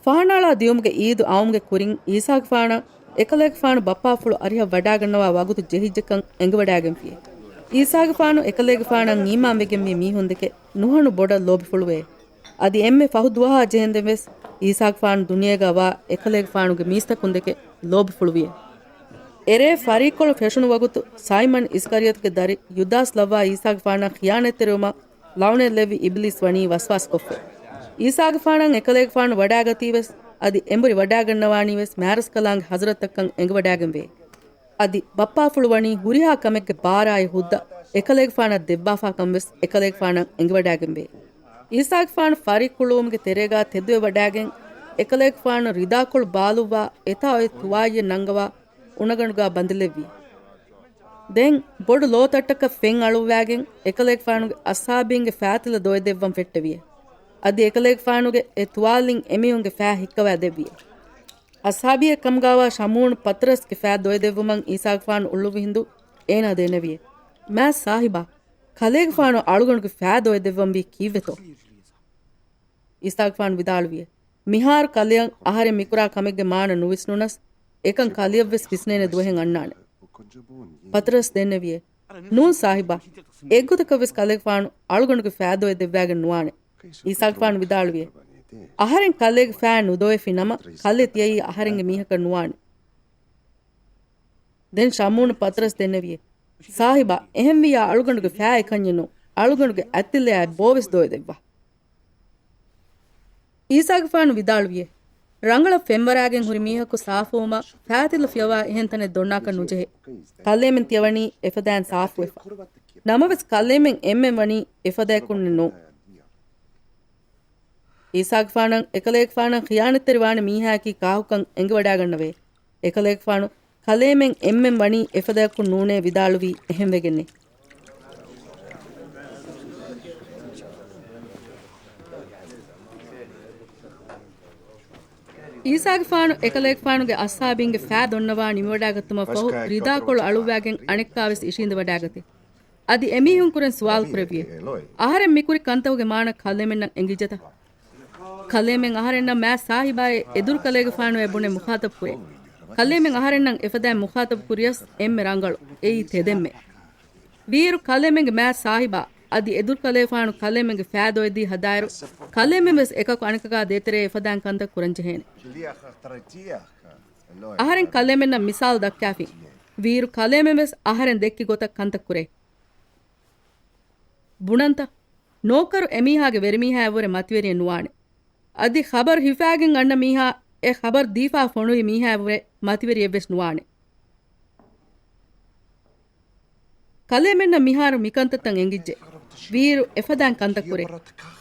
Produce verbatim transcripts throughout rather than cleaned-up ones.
ފަހަނައަޅާ ދިޔުމުގެ އީދު އައުމުގެ ކުރިން އީސާގެފާނަށް އެކަލޭގެފާނު ބައްޕާފުޅު އަރިހަށް ވަޑާގަންނަވާ ވަގުތު ޖެހިއްޖެކަން އެނގިވަޑާގެންފިއޭ. އީސާގެފާނު އެކަލޭގެފާނަށް އީމާންވެގެންވި މީހުންދެކެ ނުހަނު ބޮޑަށް ލޯބިފުޅުވޭ. އަދި އެންމެ ފަހު ދުވަހާ ޖެހެންދެންވެސް އީސާގެފާނު ދުނިޔޭގަ ވާ އެކަލޭގެފާނުގެ މީސްތަކުންދެކެ ލޯބިފުޅުވިއޭ. އެރޭ ފަރީއްކޮޅު ފެށުނު ވަގުތު ސައިމަން އިސްކަރިޔަތުގެ ދަރި ޔުދާސް ލައްވާ އީސާގެފާނަށް ޚިޔާނަތްތެރިވުމަށް ލައުނަތް ލެއްވި އިބިލީސް ވަނީ ވަސްވާސްކޮށްފަ. އީސާގެފާނަށް އެކަލޭގެފާނު ވަޑާގަތީވެސް، އަދި އެނބުރި ވަޑާގަންނަވާނީވެސް މާރަސްކަލާނގެ ޙަޟްރަތަށްކަން އެނގިވަޑާގެންވޭ. އަދި ބައްޕާފުޅު ވަނީ ހުރިހާ ކަމެއްގެ ބާރާއި ހުއްދަ އެކަލޭގެފާނަށް ދެއްވާފާކަންވެސް އެކަލޭގެފާނަށް އެނގިވަޑާގެންވޭ. އީސާގެފާނު ފަރީއްކުޅުވުމުގެ ތެރޭގާ ތެދުވެވަޑާގެން އެކަލޭގެފާނު ރިދާކޮޅު ބާލުއްވާ އެތާ އޮތް ތުވާލިއެއް ނަންގަވާ އުނަގަނޑުގާ ބަނދެލެއްވި. ދެން ބޮޑު ލޯތައްޓަކަށް ފެން އަޅުއްވާގެން އެކަލޭގެފާނުގެ އަސްހާބީންގެ ފާތިލަ ދޮވެދެއްވަން ފެއްޓެވިއޭ. އަދި އެކަލޭގެފާނުގެ އެ ތުވާލިން އެމީހުންގެ ފާ ހިއްކަވާ ދެއްވިއޭ. އަސްހާބީއެއް ކަމުގާވާ ޝަމޫނު ޕަތްރަސްގެ ފާ ދޮވެދެއްވުމަށް އީސާގެފާނު އުޅުއްވި ހިނދު އޭނާ ދެނެވިއޭ. މާތް ސާހިބާ، ކަލޭގެފާނު އަޅުގަނޑުގެ ފާ ދޮވެދެއްވަންވީ ކީއްވެތޯ؟ އީސާގެފާނު ވިދާޅުވިއޭ. މިހާރު ކަލެއަށް އަހަރެން މިކުރާ ކަމެއްގެ މާނަ ނުވިސްނުނަސް، އެކަން ކަލެއަށްވެސް ވިސްނޭނެ ދުވަހެއް އަންނާނެ. ޕަތްރަސް ދެންނެވިއޭ. ނޫން ސާހިބާ، އެއްގޮތަކަށްވެސް ކަލޭގެފާނު އަޅުގަނޑުގެ ފާ ދޮވެ ދެއްވާގެން ނުވާނެ. އީސާގެފާނު ވިދާޅުވިއޭ. އަހަރެން ކަލޭގެ ފާ ނުދޮވެފި ނަމަ، ކަލެ ތިޔައީ އަހަރެންގެ މީހަކަށް ނުވާނެ. ދެން ޝަމޫނު ޕަތްރަސް ދެންނެވިއޭ. ސާހިބާ، އެހެންވިއްޔާ އަޅުގަނޑުގެ ފާ އެކަންޏެއް ނޫން. އަޅުގަނޑުގެ އަތްތިލަޔާ ބޯވެސް ދޮވެދެއްވާ. އީސާގެފާނު ވިދާޅުވިއޭ. ރަނގަޅަށް ފެންވަރާގެން ހުރި މީހަކު ސާފުވުމަށް ފާތިލަ ފިޔަވާ އެހެން ތަނެއް ދޮންނާކަށް ނުޖެހޭ. ކަލޭމެން ތިޔަވަނީ އެފަދައިން ސާފުވެފަ. ނަމަވެސް ކަލޭމެން އެންމެން ވަނީ އެފަދައަކުންނެއް ނޫން. އީސާގެފާނަށް އެކަލޭގެފާނަށް ޚިޔާނަތްތެރިވާނެ މީހާއަކީ ކާކުކަން އެނގިވަޑާގަންނަވޭ. އެކަލޭގެފާނު ކަލޭމެން އެންމެން ވަނީ އެފަދައަކުން ނޫނޭ ވިދާޅުވީ އެހެންވެގެންނޭ. އީސާގެފާނު އެކަލޭގެފާނުގެ އަޞްޙާބީންގެ ފާ ދޮންނަވާ ނިމިވަޑާގަތުމަށް ފަހު ރިދާކޮޅު އަޅުއްވާގެން އަނެއްކާވެސް އިށީނދެވަޑާގަތީ. އަދި އެމީހުން ކުރެން ސުވާލު ކުރެއްވިއޭ. އަހަރެން މިކުރި ކަންތަކުގެ މާނަ ކަލޭމެންނަށް އެނގިއްޖެތަ؟ ކަލޭމެން އަހަރެންނަށް މާތް ސާހިބާއޭ އެދުރުކަލޭގެފާނުއޭ ބުނެ މުޚާޠަބު ކުރޭ. ކަލޭމެން އަހަރެންނަށް އެފަދައިން މުޚާޠަބު ކުރިޔަސް އެންމެ ރަނގަޅު. އެއީ ތެދެއްމެ. ވީއިރު ކަލޭމެންގެ މާތް ސާހިބާ އަދި އެދުރުކަލޭގެފާނު ކަލޭމެންގެ ފާ ދޮވެދީ ހަދާއިރު، ކަލޭމެން ވެސް އެކަކު އަނެކަކާ ދޭތެރޭ އެފަދައިން ކަންތައް ކުރަންޖެހޭނެ. އަހަރެން ކަލޭމެންނަށް މިސާލު ދައްކާފިން. ވީއިރު ކަލޭމެން ވެސް އަހަރެން ދެއްކި ގޮތަށް ކަންތައް ކުރޭ. ބުނަންތަ؟ ނޯކަރު އެމީހާގެ ވެރިމީހާއަށްވުރެ މަތިވެރިއެއް ނުވާނެ. އަދި ޚަބަރު ހިފާގެން އަންނަ މީހާ އެ ޚަބަރު ދީފާ ފޮނުވި މީހާއަށްވުރެ މަތިވެރިއެއްވެސް ނުވާނެ. ކަލޭމެންނަށް މިހާރު މިކަންތައްތައް އެނގިއްޖެ. ވީއިރު އެފަދައިން ކަންތައް ކުރޭ.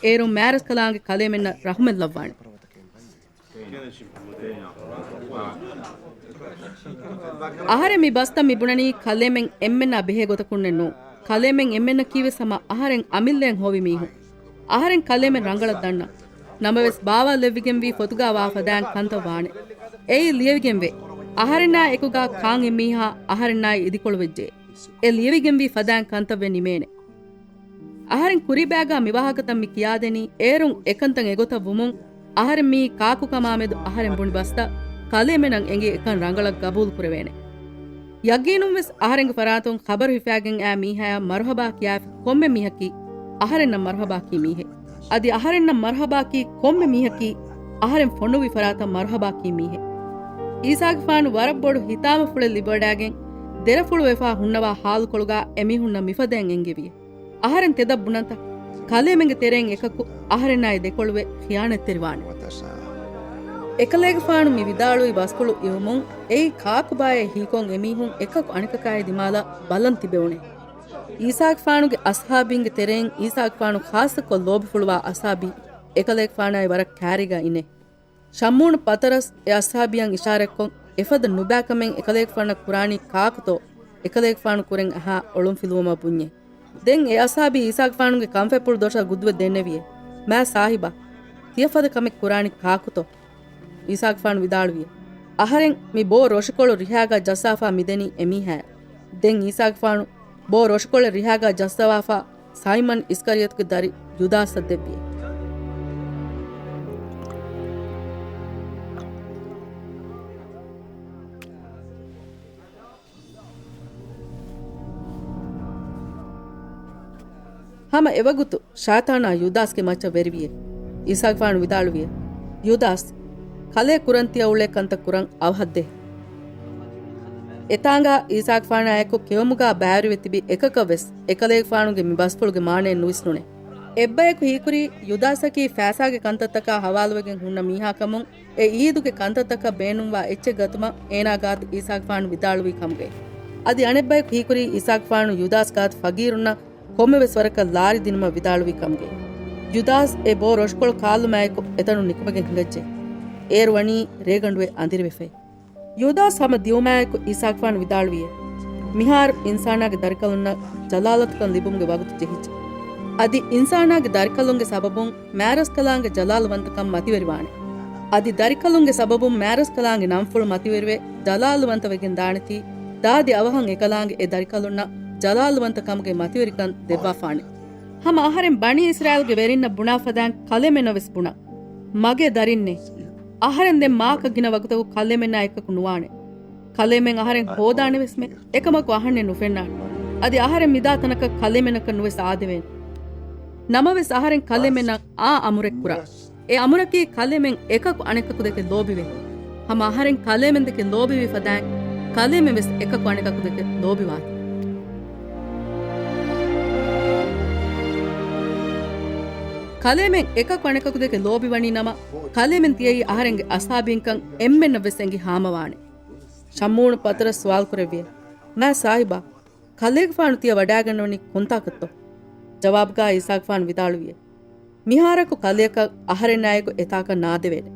އޭރުން މާރަސްކަލާނގެ ކަލޭމެންނަށް ރަޙުމަތް ލައްވާނެ. އަހަރެން މި ބަސްތައް މި ބުނަނީ ކަލޭމެން އެންމެންނާ ބެހޭ ގޮތަކުންނެއް ނޫން. ކަލޭމެން އެންމެންނަކީވެސް ހަމަ އަހަރެން އަމިއްލައަށް ހޮވި މީހުން. އަހަރެން ކަލޭމެން ރަނގަޅަށް ދަންނަ. ނަމަވެސް ބާވާލެއްވިގެންވީ ފޮތުގާ ވާ ފަދައިން ކަންތައް ވާނެ. އެއީ ލިޔެވިގެންވޭ. އަހަރެންނާ އެކުގާ ކާން އެއްމީހާ އަހަރެންނާއި އިދިކޮޅުވެއްޖެ. އެ ލިޔެވިގެންވީ ފަދައިން ކަންތައްވެ ނިމޭނެ. އަހަރެން ކުރީބާގާ މި ވާހަކަތައް މި ކިޔާދެނީ އޭރުން އެކަންތައް އެގޮތަށް ވުމުން، އަހަރެން މިއީ ކާކުކަމާމެދު އަހަރެން ބުނި ބަސްތައް ކަލޭމެނަށް އެނގި އެކަން ރަނގަޅަށް ގަބޫލު ކުރެވޭނެ. ޔަގީނުންވެސް އަހަރެންގެ ފަރާތުން ޚަބަރު ހިފާގެން އާ މީހާޔާ މަރުޙަބާ ކިޔާފި ކޮންމެ މީހަކީ އަހަރެންނަށް މަރުޙަބާ ކީ މީހެއް. އަދި އަހަރެންނަށް މަރުޙަބާ ކީ ކޮންމެ މީހަކީ އަހަރެން ފޮނުވި ފަރާތަށް މަރުޙަބާ ކީ މީހެއް. އީސާގެފާނު ވަރަށް ބޮޑު ހިތާމަފުޅެއް ލިބިވަޑާގެން ދެރަފުޅުވެފާ ހުންނަވާ ޙާލުކޮޅުގާ އެމީހުންނަށް މިފަދައިން އެންގެވި. އަހަރެން ތެދަށް ބުނަންތަ؟ ކަލޭމެންގެ ތެރެއިން އެކަކު އަހަރެންނާއި ދެކޮޅުވެ ޚިޔާނަތްތެރިވާނެ. އެކަލޭގެފާނު މި ވިދާޅުވި ބަސްފުޅު އިވުމުން އެއީ ކާކުބާއޭ ހީކޮށް އެމީހުން އެކަކު އަނެކަކާއި ދިމާލަށް ބަލަން ތިބެވުނޭ. އީސާގެފާނުގެ އަޞްޙާބީންގެ ތެރެއިން އީސާގެފާނު ޚާއްޞަކޮށް ލޯބިފުޅުވާ އަޞްޙާބީ އެކަލޭގެފާނާއި ވަރަށް ކާރީގަ އިނޭ. ޝަމޫނު ޕަތަރަސް އެ އަޞްޙާބީއަށް އިޝާރަތްކޮށް، އެފަދަ ނުބައިކަމެއް އެކަލޭގެފާނަށް ކުރާނީ ކާކުތޯ؟ އެކަލޭގެފާނު ކުރެން އަހާ އޮޅުންފިލުވުމަށް ބުންޏޭ. ދެން އެ އަޞްޙާބީ އީސާގެފާނުގެ ކަންފަތްޕުޅު ދޮށަށް ގުދުވެ ދެންނެވިއޭ. މާތް ސާހިބާ، ތިޔަފަދަ ކަމެއް ކުރާނީ ކާކުތޯ؟ އީސާގެފާނު ވިދާޅުވިއޭ. އަހަރެން މި ބޯ ރޮށިކޮޅު ރިހާގާ ޖައްސާފާ މިދެނީ އެމީހާޔަށް. ދެން އީސާގެފާނު ބޯ ރޮށިކޮޅެއް ރިހާގާ ޖައްސަވާފާ ސައިމަން އިސްކަރިޔަތުގެ ދަރި ޔުދާސަށް ދެއްވިއޭ. ހަމަ އެވަގުތު ޝައިޠާނާ ޔުދާސްގެ މައްޗަށް ވެރިވިއޭ. އީސާގެފާނު ވިދާޅުވިއޭ، ޔުދާސް، ކަލޭ ކުރަން ތިޔަ އުޅޭ ކަންތައް ކުރަން އަވަހަށްދޭ. އެތާނގާ އީސާގެފާނާއެކު ކެއުމުގާ ބައިވެރިވެ ތިބި އެކަކަށް ވެސް އެކަލޭގެފާނުގެ މި ބަސްފުޅުގެ މާނައެއް ނުވިސްނުނޭ. އެއްބަޔަކު ހީކުރީ ޔުދާސަކީ ފައިސާގެ ކަންތައްތަކާ ހަވާލުވެގެން ހުންނަ މީހާކަމުން، އެ އީދުގެ ކަންތައްތަކަށް ބޭނުންވާ އެއްޗެއް ގަތުމަށް އޭނާ ގާތު އީސާގެފާނު ވިދާޅުވީ ކަމުގައި. އަދި އަނެއްބަޔަކު ހީކުރީ އީސާގެފާނު ޔުދާސް ގާތު ފަގީރުންނަށް ކޮންމެވެސް ވަރަކަށް ލާރި ދިނުމަށް ވިދާޅުވީ ކަމުގައި. ޔުދާސް އެ ބޯ ރޮށުކޮޅު ކާލުމާއެކު އެތަނުން ނިކުމެގެން ހިނގައްޖެ. އޭރު ވަނީ ރޭގަނޑުއެއް އަނދިރިވެފައި. ޔުދާސް ހަމަ ދިއުމާއެކު އީސާގެފާނު ވިދާޅުވިއޭ، މިހާރު އިންސާނާގެ ދަރިކަލުންނަށް ޖަލާލަތުކަން ލިބުމުގެ ވަގުތު ޖެހިއްޖެ. އަދި އިންސާނާގެ ދަރިކަލުންގެ ސަބަބުން މާރަސްކަލާނގެ ޖަލާލުވަންތަކަން މަތިވެރިވާނެ. އަދި ދަރިކަލުންގެ ސަބަބުން މާރަސްކަލާނގެ ނަންފުޅު މަތިވެރިވެ، ޖަލާލުވަންތަވެގެން ދާނެތީ، ދާދި އަވަހަށް އެކަލާނގެ އެ ދަރިކަލުންނަށް ޖަލާލުވަންތަކަމުގެ މަތިވެރިކަން ދެއްވާފާނެ. ހަމަ އަހަރެން ބަނީ އިސްރާއީލްގެ ވެރިންނަށް ބުނާ ފަދައިން ކަލޭމެންނަށް ވެސް ބުނަން. މަގޭ ދަރިންނޭ! އަހަރެން ދެން މާކަށް ގިނަ ވަގުތަކު ކަލޭމެންނާ އެކަކު ނުވާނެ. ކަލޭމެން އަހަރެން ހޯދާނެ ވެސްމެ. އެކަމަކު އަހަންނެއް ނުފެންނާނެ. އަދި އަހަރެން މިދާ ތަނަކަށް ކަލޭމެންނަކަށް ނުވެސް އާދެވޭނެ. ނަމަވެސް އަހަރެން ކަލޭމެންނަށް އާ އަމުރެއް ކުރާ. އެ އަމުރަކީ ކަލޭމެން އެކަކު އަނެކަކު ދެކެ ލޯބިވޭ. ހަމަ އަހަރެން ކަލޭމެން ދެކެ ލޯބިވި ފަދައިން، ކަލޭމެން ވެސް އެކަކު އަނެކަކު ދެކެ ލޯބިވާތީ. ކަލޭމެން އެކަކު އަނެކަކު ދެކެ ލޯބިވަނީ ނަމަ، ކަލޭމެން ތިޔައީ އަހަރެންގެ އަސްހާބީންކަން އެންމެންނަށް ވެސް އެނގި ހާމަވާނެ. ޝަމޫނު ޕަތުރަސް ސުވާލު ކުރެއްވިއޭ، މާތް ސާހިބާ، ކަލޭގެފާނު ތިޔަ ވަޑައިގަންނަވަނީ ކޮންތާކަށްތޯ؟ ޖަވާބުގާ އީސާގެފާނު ވިދާޅުވިއޭ، މިހާރަކު ކަލެއަކަށް އަހަރެންނާއެކު އެތާކަށް ނާދެވޭނެ.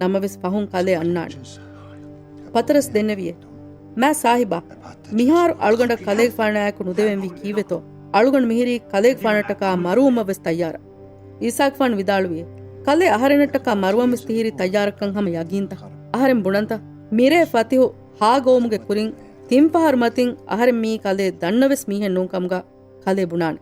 ނަމަވެސް ފަހުން ކަލޭ އަންނާނެ. ޕަތުރަސް ދެންނެވިއޭ، މާތް ސާހިބާ، މިހާރު އަޅުގަނޑަށް ކަލޭގެފާނާއެކު ނުދެވެންވީ ކީއްވެތޯ؟ އަޅުގަނޑު މިހިރީ ކަލޭގެފާނަށްޓަކާ މަރުވުމަށް ވެސް ތައްޔާރަށް. އީސާގެފާނު ވިދާޅުވިއޭ، ކަލޭ އަހަރެނަށްޓަކާ މަރުވަން ވެސް ތިހިރީ ތައްޔާރަށްކަން ހަމަ ޔަގީންތަ؟ އަހަރެން ބުނަންތަ؟ މިރޭ ފަތިހު ހާ ގޮވުމުގެ ކުރިން ތިން ފަހަރު މަތިން އަހަރެން މިއީ ކަލޭ ދަންނަވެސް މީހެއް ނޫން ކަމުގަ ކަލޭ ބުނާނެ.